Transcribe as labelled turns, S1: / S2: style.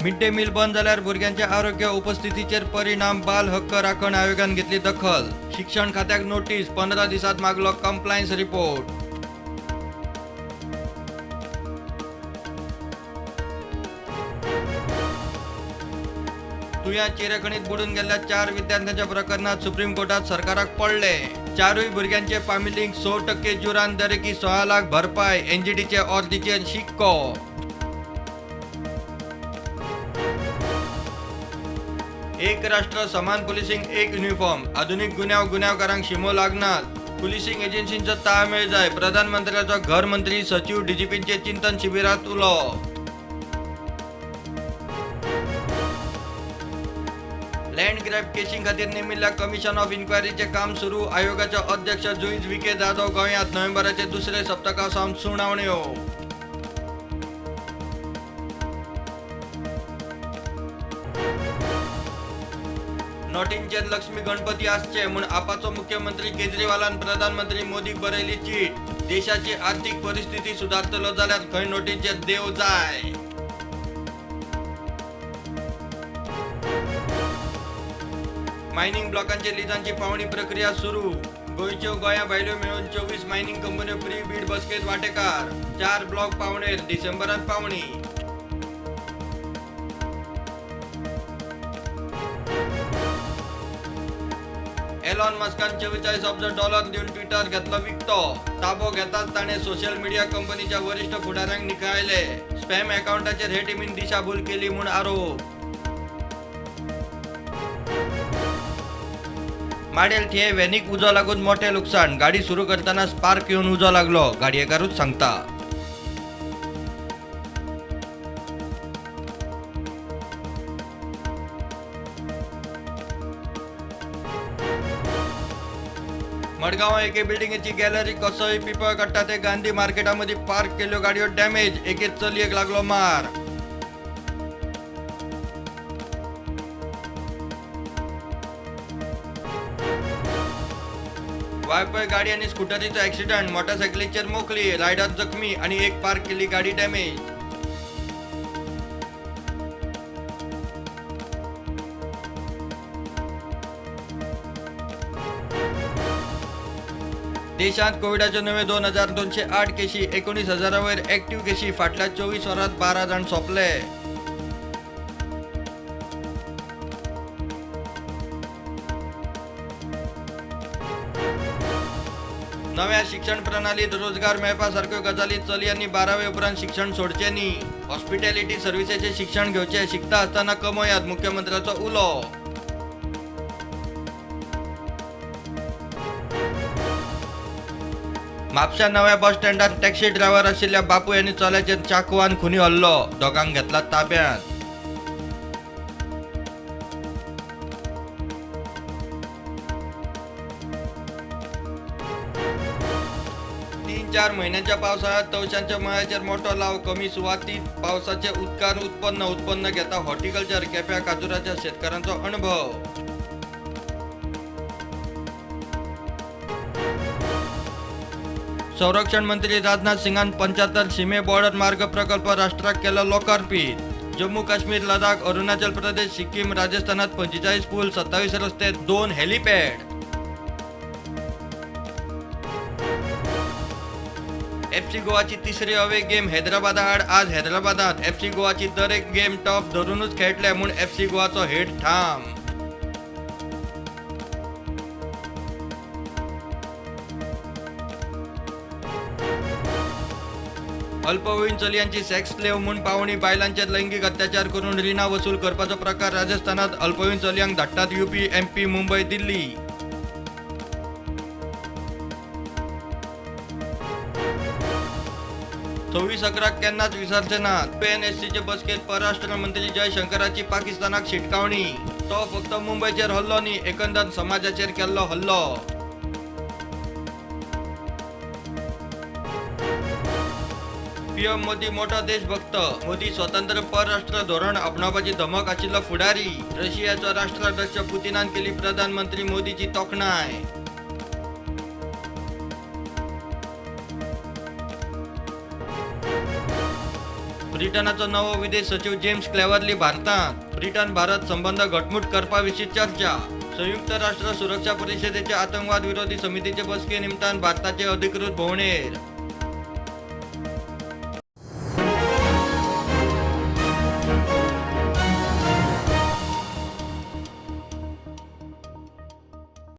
S1: Mid day meal बंद जाल्यार भुरग्यांच्या आरोग्य उपस्थितीचेर परिणाम. बाल हक्क राखण आयोगान घेतली दखल. शिक्षण खात्याक नोटीस. 15 दिसांत मागलो कंप्लायन्स रिपोर्ट. तुया चिरेखणीत बुडून गेल्ल्या 4 विद्यार्थ्यांच्या प्रकरणात सुप्रीम कोर्टात सरकाराक पडले. 4 भुरग्यांचे फामिलींक 100% जुरान दरेकी 16 लाख भरपाय. एनजीटीचे ऑर्दीचेर शिक्को. एक राष्ट्र समान पुलिसिंग एक युनिफॉर्म. आधुनिक गुन्यांव गुन्यांवकारांक शिमो लागनात. पुलिसिंग एजन्सींचो ताळमेळ जाय. प्रधानमंत्र्याचो घर मंत्री सचिव डीजीपींचे चिंतन शिबिरात उलो. लँड ग्रॅब केशीं खातीर नेमिल्ल्या कमिशन ऑफ इन्क्वायरीचें काम सुरू. आयोगाचे अध्यक्ष जुईज विके जाधव गोंयांत. नोव्हेंबराचे दुसरे सप्तका सावन सुनावण्यो. नोटींचेर लक्ष्मी गणपती आसचे म्हूण आपाचो मुख्यमंत्री केजरीवालान प्रधानमंत्री मोदीक बरयली चीट. देशाची आर्थिक परिस्थिती सुदारतलो जाल्यार खंय नोटींचेर देव जाय. मायनिंग ब्लॉकांचे लिजांची पावणी प्रक्रिया सुरू. गोंयच्यो गोंया भायल्यो मेळून 24 मायनिंग कंपन्यो प्री बीड बसकेत वांटेकार. 4 ब्लॉक पावणेर डिसेंबरात पावणी. एलॉन मस्कान 44 अब्ज डॉलर दिवन ट्विटर घेतलो विकतो. ताबो घेताच ताणें सोशल मिडिया कंपनीच्या वरिष्ठ फुडाऱ्यांक निखळायले. स्पॅम अकाउंटाचेर हे टिमीन दिशाभूल केली म्हूण आरोप. माडेल थिये व्हॅनीक उजो लागून मोठें लुकसाण. गाडी सुरू करतना स्पार्क येवन उजो लागलो. गाडयेकारूच सांगता. मडगांव एके बिल्डिंगेची गॅलरी कसोय पिपळ काडटा ते गांधी मार्केटामध्ये पार्क केल्यो गाडयो डॅमेज. एके चलयेक लागलो मार. वायपय गाडी आनी स्कुटरीचो ऍक्सिडंट. मोटरसायकलीचेर मोखली. रायडर जखमी आनी एक पार्क केल्ली गाडी डॅमेज. देशात कोविडाच्यो नव्यो 2208 केशी. 19,000 वयर ऍक्टिव्ह केशी. फाटल्या 24 वरांत 12 जाण सोंपले. नव्या शिक्षण प्रणालीत रोजगार मेळपा सारक्यो गजाली. चलयांनी 12वे उपरांत शिक्षण सोडचें न्ही. हॉस्पिटॅलिटी सर्विसेचें शिक्षण घेवचें. शिकता आसतना कमयात. मुख्यमंत्र्याचो उलो. म्हापश्या नव्या बस स्टँडार टॅक्सी ड्रायव्हर आशिल्ल्या बापूय आनी चल्याचेर चाकवान खुनी हल्लो. दोगांक घेतला ताब्यांत. तीन चार म्हयन्यांच्या पावसाळ्यात तवशांच्या मळ्याचेर मोठो लाव. कमी सुवातीत पावसाचे उदकान उत्पन्न. उत्पन्न घेता हॉर्टिकल्चर. केप्या काजुराच्या शेतकारांचो अणभव. संरक्षण मंत्री राजनाथ सिंगान 75 सीमे बॉर्डर मार्ग प्रकल्प राष्ट्राक केलो लोकार्पित. जम्मू काश्मीर, लडाख, अरुणाचल प्रदेश, सिक्कीम, राजस्थानात 45 पूल, 27 रस्ते, 2 हेलिपॅड. एफसी गोवाची तिसरी अवे गेम हैदराबादा आड आज हैदराबादात. एफसी गोवाची दरेक गेम टफ धरूनच खेळटले म्हूण एफसी गोवाचो हेड ठाम. अल्पवयीन चलयांची सेक्स स्लेव म्हूण पावणी. बायलांचेर लैंगिक अत्याचार करून रिणां वसूल करपाचो प्रकार राजस्थानात. अल्पवयीन चलयांक धाडटात युपी, एमपी, मुंबय, दिल्ली. सव्वीस अकराक केन्नाच विसरचे नात. पीएनएससीचे बसकेत परराष्ट्र मंत्री जयशंकराची पाकिस्तानाक शिटकावणी. तो फक्त मुंबयचेर हल्लो न्ही, एकंदर समाजाचेर केल्लो हल्लो. पीएम मोदी मोठो देशभक्त. मोदी स्वतंत्र परराष्ट्र धोरण आपणावपाची धमक आशिल्लो फुडारी. रशियाचो राष्ट्राध्यक्ष पुतिनान केली प्रधानमंत्री मोदीची तोखणाय. ब्रिटनाचो नवो विदेश सचिव जेम्स क्लेवर्ली भारतांत. ब्रिटन भारत संबंध घटमूट करपा विशीं चर्चा. संयुक्त राष्ट्र सुरक्षा परिषदेच्या आतंकवाद विरोधी समितीचे बसके निमतान भारताचे अधिकृत भोवणेर.